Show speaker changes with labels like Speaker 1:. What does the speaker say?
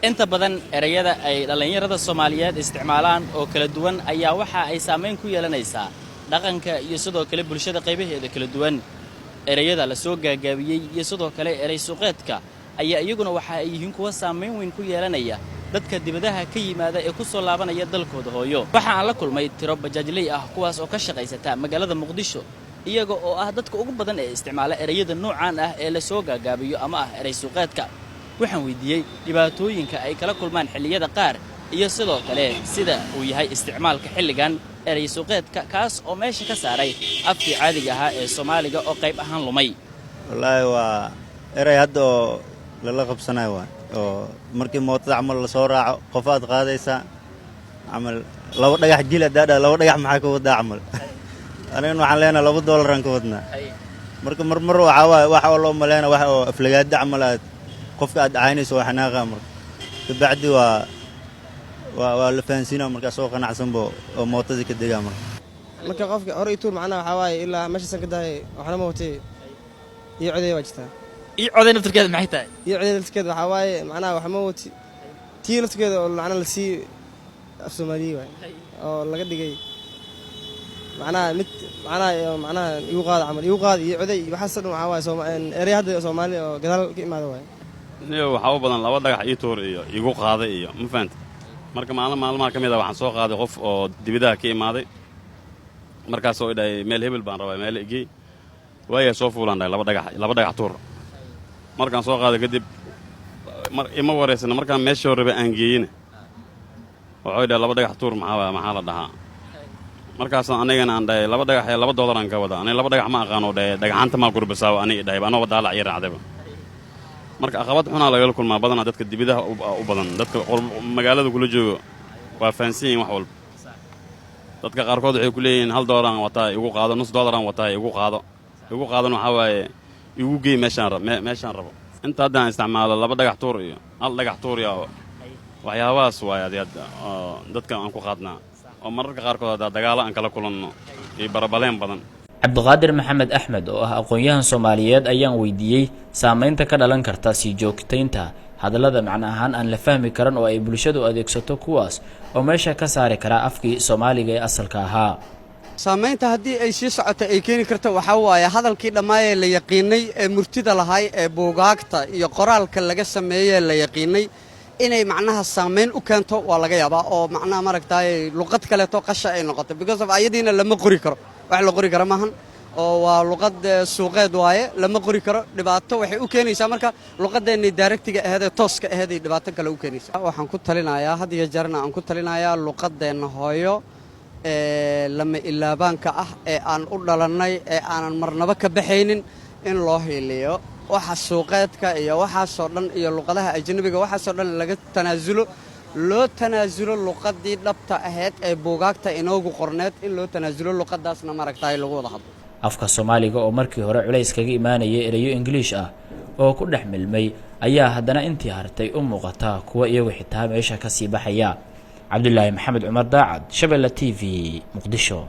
Speaker 1: Inta badan ereyada ay dhallinyarada Soomaaliyeed isticmaalaan oo kala duwan ayaa waxa ay saamayn ku yeelanaysaa dhaqanka iyo sidoo kale bulshada qaybaheeda kala duwan. Ereyada la soo gaagaabiyey iyo sidoo kale erey suuqeedka ayaa iyaguna waxa ay yihiin kuwa saamayn weyn ku yeelanaya dadka dibadaha ka yimaada ee ku soo laabanaya dalkooda hooyo. Waxa aan la kulmay tiro bajaajley ah, kuwaas oo ka shaqaysata magaalada Muqdisho, iyaga oo ah dadka ugu badan ee isticmaala ereyada noocan ah ee la soo gaagaabiyo ama ah erey suuqeedka. Waxaan weydiiyey dhibaatooyinka ay kala kulmaan xilliyada qaar iyo sidoo kale sida uu yahay isticmaalka xilligan erey suuqeedka, kaas oo meesha ka saaray afkii caadiga ahaa ee Soomaaliga oo qayb ahaan lumay.
Speaker 2: Wallaahi, waa erey hadda oo lala qabsanayo waay, oo markii mootada camal lasoo raaco, qofaad qaadaysaa camal, laba dhagax gil haddaa dhaa, laba dhagax maxaa ka wadaa camal? Anigana waxaan leenahay $2 aan ka wadnaa. Marka marmar waxaa waaye wax oo loo maleyna wax oo aflagaada camal, aad qofka aad caynayso, waa xanaaqa. Marka kabacdi waa la fahansiinaa, markaa soo qanacsanbo oo mootadii ka degaa marka.
Speaker 3: Marka qofka hore ituur, macnaha waxaa waaye ilaa meeshaasan ka dahay, waxna ma watay, iyo coday waa jirtaa.
Speaker 1: Iyo coday naftirkeeda maxay tahay?
Speaker 3: Iyo coday laftirkeeda waxaa waaye macnaha wax ma wati, tii laftirkeeda oo macnaha lasii af Soomaaliyey waay oo laga dhigay macnaha mid macnaha igu qaada camal, igu qaada iyo coday iyo waxaasoo dhan. Waxaa waaye erey hadda Soomaali oo gadaal ka imaada waay.
Speaker 4: Niyo, waxaa u badan laba dhagax ii tuur iyo igu qaaday iyo ma fahanta. Marka maalin maalmaha ka mid ah waxaan soo qaaday qof oo dibidaha ka imaaday, markaasoo idhahay, "Meel hebel baan rabaa, meel igey." Waayaa, soo fuulaan dhahay, laba dhagax, laba dhagax tuur. Markaan soo qaaday kadib ima wareysana. Markaan meeshoo rabay aan geeyena, wuxuu idhahay, "Laba dhagax tuur maxaa waaya? Maxaa la dhahaa?" Markaasaan anigana aan dhahay, "Laba dhagax ee $2 aan ka wadaa." "Aniga laba dhagax ma aqaanoo," dhahay, "dhagaxaanta maa gurbasaawa?" Aniga idhahay anooba daalac ii raacdayba. Marka aqabad xunaa lagala kulmaa badanaa dadka dibidaha u badan. Dadka magaalada kula joogo waa fahansan yihin wax walba. Dadka qaarkood waxay ku leeyihiin, "$1 aan wataa, igu qaado. $0.5 aan wataa, igu qaado." Igu qaadan waxaa waaye igu geey meeshaan rabo. Inta haddaan isticmaalo laba dhagax tuur iyo hal dhagax tuur iyo waxyaabahaas waaye adi hadda oo dadka aan ku qaadnaa, oo mararka qaarkood haddaa dagaalo aan kala kulanno iyo barabaleen badan.
Speaker 1: Cabdiqaadir Maxamed Axmed oo ah aqoon-yahan Soomaaliyeed ayaan weydiiyey saameynta ka dhalan karta sii joogtaynta hadallada macno ahaan aan la fahmi karan oo ay bulshadu adeegsato, kuwaas oo meesha ka saari karaa afkii Soomaaliga ee asalka ahaa.
Speaker 5: Saamaynta haddii ay sii socoto ay keeni karto waxaa waaye hadalkii dhammaayee la yaqiinay ee murtida lahay ee buugaagta iyo qoraalka laga sameeyee la yaqiinay inay macnaha saamayn u keento waa laga yaabaa, oo macnaha maaragtay luqad kaleeto qasha ay noqoto, because of ayadiina lama qori karo, wax la qori karo maahan oo waa luqad suuqeed waaye, lama qori karo. Dhibaato waxay u keenaysaa marka luqadeennii directiga aheed ee tooska aheed ay dhibaato kale u keenaysaa. Waxaan ku talinayaa had iyo jeerna aan ku talinayaa luqadeenna hooyo ee lama ilaabaanka ah ee aan u dhalannay ee aanan marnaba ka baxaynin in loo hiiliyo. Waxa suuqeedka iyo waxaasoo dhan iyo luqadaha ajnabiga, waxaasoo dhan laga tanaasulo, loo tanaasulo luqaddii dhabta ahayd ee buugaagta inoogu qorneed, in loo tanaasulo luqaddaasna maaragtay lagu wada hadlo.
Speaker 1: Afka Soomaaliga oo markii hore culays kaga imaanayay ereyo Ingiliish ah oo ku dhex milmay ayaa haddana intii hartay u muuqata kuwa iyagu xitaa meesha kasii baxaya. Cabdulaahi Maxamed Cumar Daacad, Shabeelle TV, Muqdisho.